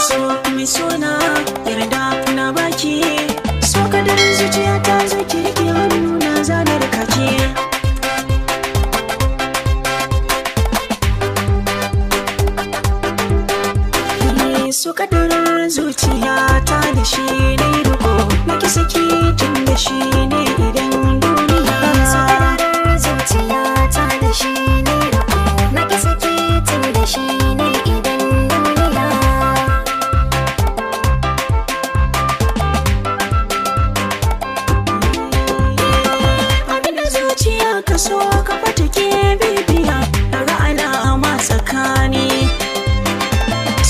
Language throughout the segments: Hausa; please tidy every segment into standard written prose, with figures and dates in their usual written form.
So mai sona, yarda na baki. So kadarin zuciya ta, zo ki rike hannu na, zanar kaki. Su kadarar zuciya ta, da shi ne riko na ki saki, tun da shi ne idan duniya. Sadarar zuciya ta, da shi ne riko na ki saki, tun da shi ne idan duniya. Abinda zuciya ka so ka fata ke bibiya, daga alama tsakani.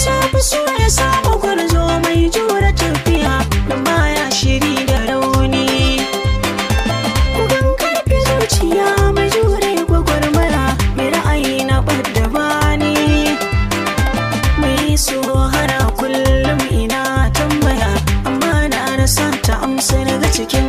Safi so ya samu gwarzo mai jure tafiya da baya shiri da rauni. Kugan karfi zuciya mai jure gwagwarmaya, mai ra'ayi na ɓadda bani. Mai so hara kullum ina tambaya, amma na rasa ta amsa daga cikin.